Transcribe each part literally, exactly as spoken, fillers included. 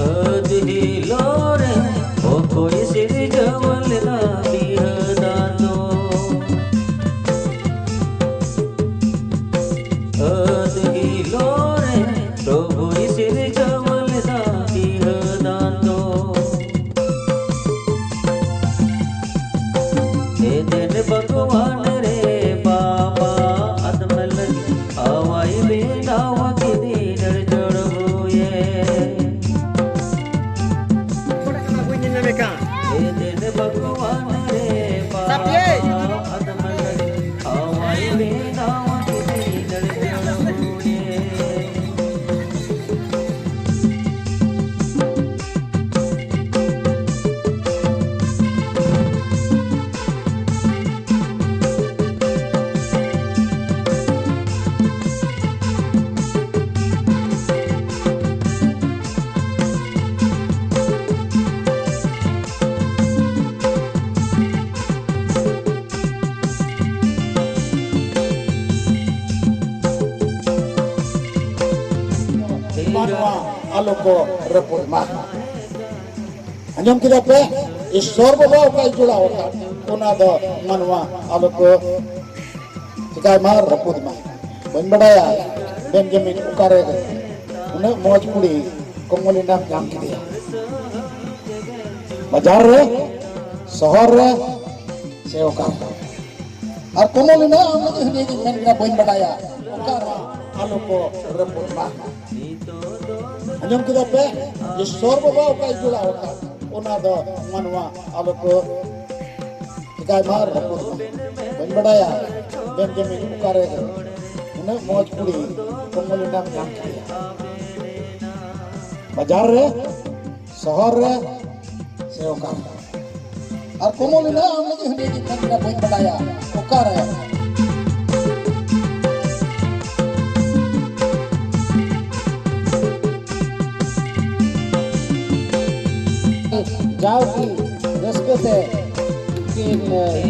ᱟᱹᱫ ᱦᱤᱞᱳᱜ ᱨᱮ ᱚᱠᱚᱭ ᱥᱤᱨᱡᱟᱹᱣ ᱞᱮᱫᱟ ᱵᱤᱦᱟᱹ ᱫᱟᱱ ᱫᱚ? ᱟᱹᱫ ᱦᱤᱞᱳᱜ ᱨᱮ ᱯᱨᱚᱵᱷᱩᱭ ᱥᱤᱨᱡᱟᱹᱣ ᱞᱮᱫᱟ ᱵᱤᱦᱟᱹ ᱫᱟᱱ ᱫᱚ᱾ ᱮᱫᱮᱱ ᱵᱟᱜᱽᱣᱟᱱ ᱨᱮ ᱵᱟᱵᱟ ᱟᱫᱢ ᱞᱟᱹᱜᱤᱫ ᱟᱣᱟᱭ ᱵᱮᱱᱟᱣ ᱠᱮᱫᱮ ᱱᱤᱨᱡᱚᱲ ᱦᱩᱭᱮ᱾ ᱮᱫᱮᱱ ᱵᱟᱜᱽᱣᱟᱱ ᱨᱮ ᱵᱟᱵᱟ ᱟᱫᱢ ᱞᱟᱹᱜᱤᱫ ᱟᱣᱟᱭ ᱵᱮᱱᱟᱣ ᱠᱮᱫᱮ ᱱᱤᱨᱡᱚᱲ ᱦᱩᱭᱮ᱾ ᱢᱟᱱᱣᱟ ᱟᱞᱚ ᱠᱚ ᱨᱟᱹᱯᱩᱫ ᱢᱟ᱾ ᱟᱸᱡᱚᱢ ᱠᱮᱫᱟ ᱯᱮ? ᱤᱥᱥᱚᱨ ᱵᱟᱵᱟ ᱚᱠᱟᱭ ᱡᱚᱲᱟᱣ ᱟᱠᱟᱫ, ᱚᱱᱟ ᱫᱚ ᱢᱟᱱᱣᱟ ᱟᱞᱚ ᱠᱚ ᱪᱤᱠᱟᱭ ᱢᱟ, ᱨᱟᱹᱯᱩᱫ ᱢᱟ᱾ ᱵᱟᱹᱧ ᱵᱟᱰᱟᱭᱟ ᱵᱮᱱᱡᱟᱢᱤᱱ ᱚᱠᱟᱨᱮ ᱩᱱᱟᱹᱜ ᱢᱚᱡᱽ ᱠᱩᱲᱤ ᱠᱚᱢᱚᱞᱤᱱᱟᱢ ᱧᱟᱢ ᱠᱮᱫᱮᱭᱟ, ᱵᱟᱡᱟᱨ ᱨᱮ, ᱥᱚᱦᱚᱨ ᱨᱮ, ᱥᱮ ᱚᱠᱟᱨᱮ? ᱟᱨ ᱠᱚᱢᱚᱞᱤᱱᱟ ᱟᱢ ᱞᱟᱹᱜᱤᱫ ᱦᱟᱹᱱᱤ ᱜᱤᱧ ᱢᱮᱱ ᱠᱮᱫᱟ, ᱵᱟᱹᱧ ᱵᱟᱰᱟᱭᱟ ᱚᱠᱟ ᱨᱮ ᱟᱞᱚ ᱠᱚ ᱨᱟᱹᱯᱩᱫ ᱢᱟ᱾ ᱟᱸᱡᱚᱢ ᱠᱮᱫᱟ ᱯᱮ? ᱤᱥᱥᱚᱨ ᱵᱟᱵᱟ ᱚᱠᱟᱭ ᱡᱚᱲᱟᱣ ᱟᱠᱟᱫ, ᱚᱱᱟ ᱫᱚ ᱢᱟᱱᱣᱟ ᱟᱞᱚ ᱠᱚ ᱪᱤᱠᱟᱭ ᱢᱟ, ᱨᱟᱹᱯᱩᱫ ᱢᱟ᱾ ᱵᱟᱹᱧ ᱵᱟᱰᱟᱭᱟ ᱵᱮᱱᱡᱟᱢᱤᱱ ᱚᱠᱟᱨᱮ ᱩᱱᱟᱹᱜ ᱢᱚᱡᱽ ᱠᱩᱲᱤ ᱠᱚᱢᱚᱞᱤᱱᱟᱢ ᱧᱟᱢ ᱠᱮᱫᱮᱭᱟ᱾ ᱵᱟᱡᱟᱨ ᱨᱮ, ᱥᱚᱦᱚᱨ ᱨᱮ, ᱥᱮ ᱚᱠᱟ ᱨᱮ? ᱟᱨ ᱠᱚᱢᱚᱞᱤᱱᱟ ᱟᱢ ᱞᱟᱹᱜᱤᱫ ᱦᱟᱺᱰᱤ ᱜᱮ ᱢᱮᱱ ᱠᱮᱫᱟ, ᱵᱟᱹᱧ ᱵᱟᱰᱟᱭᱟ ᱚᱠᱟ ᱨᱮ᱾ ᱡᱟᱣᱜᱮ ᱨᱟᱹᱥᱠᱟᱹ ᱛᱮ ᱠᱤᱱ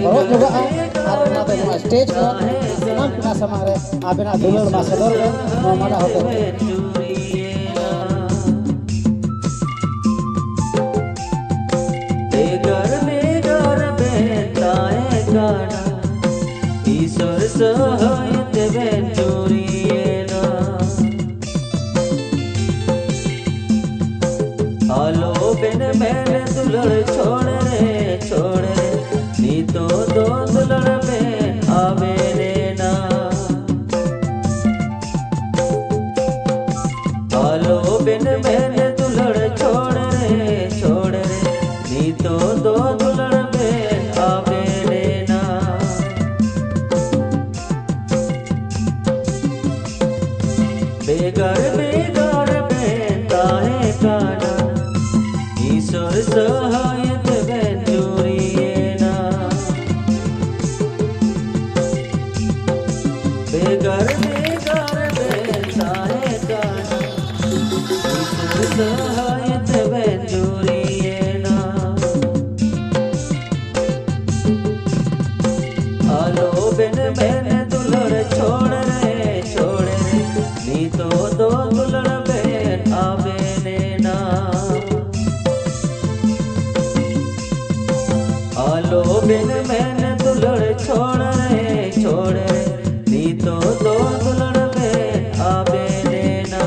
ᱦᱚᱨᱚᱜ ᱧᱚᱜᱟᱜᱼᱟ᱾ ᱟᱨ ᱚᱱᱟ ᱫᱚ ᱱᱚᱣᱟ ᱥᱴᱮᱡᱽ ᱠᱷᱚᱱ ᱥᱟᱱᱟᱢ ᱯᱮᱲᱟ ᱥᱟᱢᱟᱝ ᱨᱮ ᱟᱵᱮᱱᱟᱜ ᱫᱩᱞᱟᱹᱲ ᱢᱟ ᱥᱚᱫᱚᱨ ᱵᱮᱱ, ᱱᱚᱣᱟ ᱢᱟᱞᱟ ᱦᱚᱛᱮᱛᱮ᱾ ᱵᱷᱮᱜᱟᱨ ᱵᱷᱮᱜᱟᱨ ᱵᱮᱱ ᱛᱟᱦᱮᱸ ᱠᱟᱱᱟ, ᱤᱥᱚᱨ ᱥᱟᱦᱟᱭ ᱛᱮᱵᱮᱱ ᱪᱩᱨᱤᱭᱮᱱᱟ᱾ ᱟᱞᱚ ᱵᱮᱱ ᱢᱮᱱ ᱫᱩᱞᱟᱹᱲ ᱪᱷᱚᱲ ᱨᱮ, ᱪᱷᱚᱲ ᱨᱮ, ᱱᱤᱛᱚᱜ ᱫᱚ ᱫᱩᱞᱟᱹᱲ ᱵᱮᱱ ᱟᱵᱮᱱ ᱮᱱᱟ᱾ ᱟᱞᱚ ᱵᱮᱱ ᱢᱮᱱ ᱫᱩᱞᱟᱹᱲ ᱪᱷᱚᱲ ᱨᱮ, ᱪᱷᱚᱲ ᱨᱮ, ᱱᱤᱛᱚᱜ ᱫᱚ ᱫᱩᱞᱟᱹᱲ ᱵᱮᱱ ᱟᱵᱮᱱ ᱮᱱᱟ᱾ ᱵᱷᱮᱜᱟᱨ ᱵᱷᱮᱜᱟᱨ ᱵᱮᱱ ᱛᱟᱦᱮᱸ ᱠᱟᱱᱟ, ᱤᱥᱚᱨ ᱥᱟᱦᱟᱭ ᱛᱮᱵᱮᱱ ᱪᱩᱨᱤᱭᱮᱱᱟ᱾ ᱵᱷᱮᱜᱟᱨ ᱵᱷᱮᱜᱟᱨ ᱵᱮᱱ ᱛᱟᱦᱮᱸ ᱠᱟᱱᱟ, ᱤᱥᱚᱨ ᱥᱟᱦᱟᱭ ᱛᱮᱵᱮᱱ ᱪᱩᱨᱤᱭᱮᱱᱟ᱾ ᱟᱞᱚ ᱵᱮᱱ ᱢᱮᱱ ᱫᱩᱞᱟᱹᱲ ᱪᱷᱚᱲ ᱨᱮ, ᱪᱷᱚᱲ ᱨᱮ, ᱱᱤᱛᱚᱜ ᱫᱚ ᱫᱩᱞᱟᱹᱲ ᱵᱮᱱ ᱟᱵᱮᱱ ᱮᱱᱟ᱾ ᱟᱞᱚ ᱵᱮᱱ ᱢᱮᱱ ᱫᱩᱞᱟᱹᱲ ᱪᱷᱚᱲ ᱨᱮ, ᱪᱷᱚᱲ ᱨᱮ, ᱱᱤᱛᱚᱜ ᱫᱚ ᱫᱩᱞᱟᱹᱲ ᱵᱮᱱ ᱟᱵᱮᱱ ᱮᱱᱟ᱾